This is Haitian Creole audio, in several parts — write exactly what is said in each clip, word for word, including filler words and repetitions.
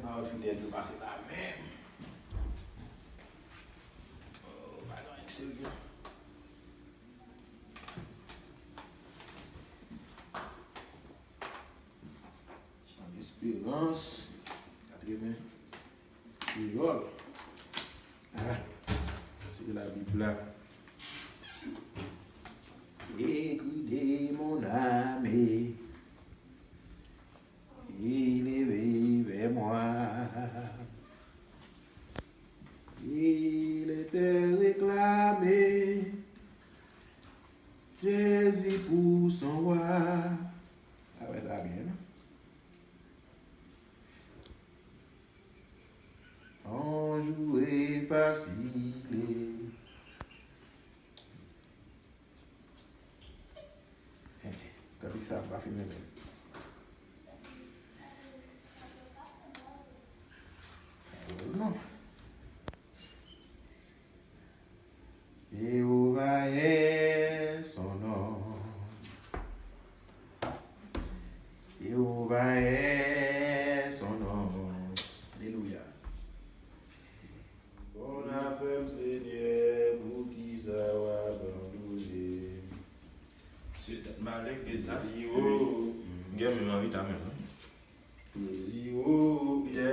Pawòl fidèl yo pase la menm. Oh, pa gen anyen k serye. Chan Esperans, katreven kreyòl. Ah, se Labib la. Écrit de mon âme, élevez vers moi. Il était réclamé, Jésus pour son roi. Ah ouais, ça va bien, non? On jour est facile. Kantik sa pa fini menm. Non. Jewova est son nom. Jewova est son nom. Alelouya. Bon apèm Senyè, poukisa w abandone m? Se tèt m ale legliz la. Epi, m gen menm anvi ta menm, wi. Plezi, o, Pita.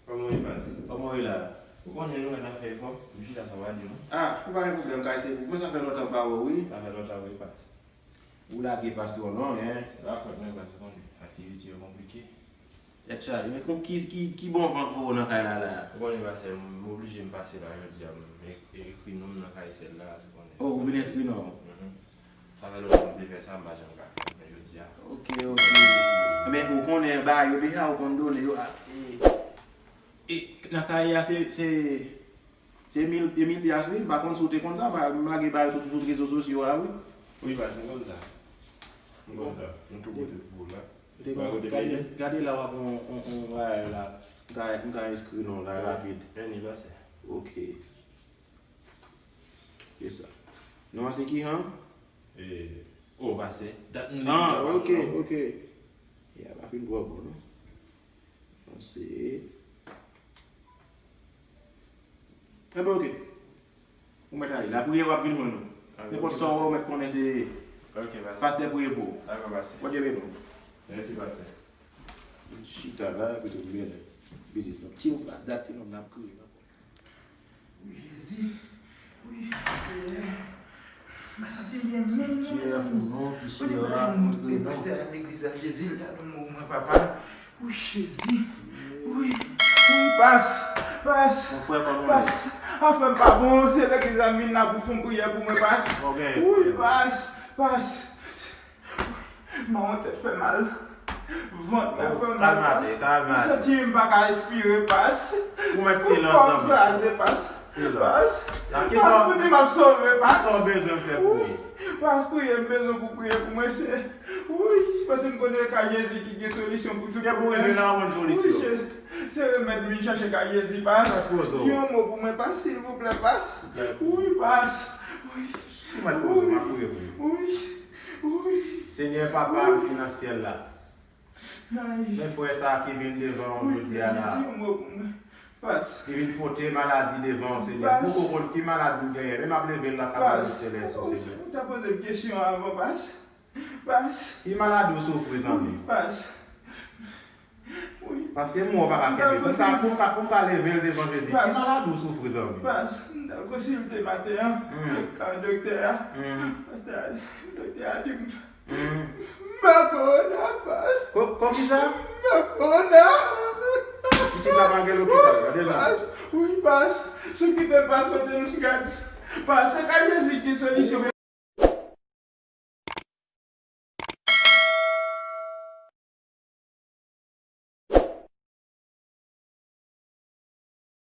Kòman w ye, Pas? Kòman w ye la? Ou konnen nou mèt ap fè efò. M chita sa w pa di nou. Ah, ou pa gen pwoblèm, kay se pou mwen, sa fè lontan m pa wè w, wi. Sa fè lontan, wi, Pas. Ou lage Pas twò long, en. Pa fòt mwen, Pas, ou konnen. Aktivite yo konplike. Tèt chaje. Men kon ki, ki, ki bon van k voye w nan kay la, la? Ou konnen, Pas, m oblije m pase la jodi a, m e-, ekri non m nan kay sèl la, ou konnen. Oh, ou vin enskri non w? Mhm. Sa fè lontan m te fè sa, m pa janm ka fè l, men jodi a. Ok, ok. Men ou konnen bagay yo deja, ou konn done yo. Ah, e, e, nan kay a, se, se, se mil, e mil pyas, wi. M pa konn si w te konn sa, ba, m lage bagay tout, tout rezo sosyo a, wi. Wi, Pas, m konn sa. M konn sa. M tou kote pou ou la. Ou te konn, gade, gade la w ap on, on, on bagay la. M ka, m ka enskri non w la rapid. Men li pase. Ok. Se sa. Non an se ki an? E, o, pase. Dat nou li. Ah, ok, ok. Ya, pa fin twò bon, non? Non, se. Enben, ok. Ou mèt ale. Lapriyè w ap vin jwenn ou. Ah, nenpòt sa w wè, ou mèt konnen se pastè priye pou ou. Dakò, pastè. Bondye beni w. Mèsi, pastè. Chita la, epi tou vini. Biznis nou. Ti ou pa dat, ti nonm nan ap kriye, non? Wi, Jezi. Wi, Senyè. M pa santi m byen menm non, mezanmi. Kote bagay moun byen pastè a legliz la, Jezi, l ta ban m mo mwen, papa. Wi, Jezi. Wi, wi, pas, pas, pas. Afè m pa bon, se legliz la m vin la pou fè yon priyè pou mwen, pas. Wi, pas, pas. Mawon tèt fè mal. Vant la fè mal, pas. M santi m pa ka espire, pas. Ou mèt silans nan kò m kraze, pas. Silans. Pas. Pas, pote m ap sove, pas. Kisa w bezwen m fè pou ou? Pas, priye, m bezwen pou priye pou mwen, se. Wi, paske m konnen se ka Jezi ki gen solisyon pou tout pwoblèm. Depi w rive la, ou konn solisyon. Wi, Jezi. Se remèd m vin chache ka Jezi, pas. Di yon mo pou mwen, pas, silvouplè, pas. Wi, pas. Wi. Ou mèt poze, m ap priye pou ou. Wi. Wi. Senyè, Papa ki nan syèl la. Men frè sa a ki vin devan w jodi a la. Ki vin pote maladi devan w, Senyè. M poko konn ki maladi l genyen, men m ap leve l nan kanape selès ou, Senyè. Ou ta poze m kesyon an avan, pas. Pas. Ki maladi w soufri, zanmi? Wi, pas. Wi. Paske m wè w pa ka kenbe. Pou m ka, pou m ka, pou m ka leve l devan Jezi. Ki maladi w soufri, zanmi? Pas, m t al konsilte maten an. Ka doktè a. Pastè a, doktè a di m M pa kowona, pas. Ko-, kon kisa? M pa kowona. Isit la pa gen lopital, gade la. Pas, wi, pas. Si w kite m, pas, kote m gad. Pas, se ka Jezi ki solisyon.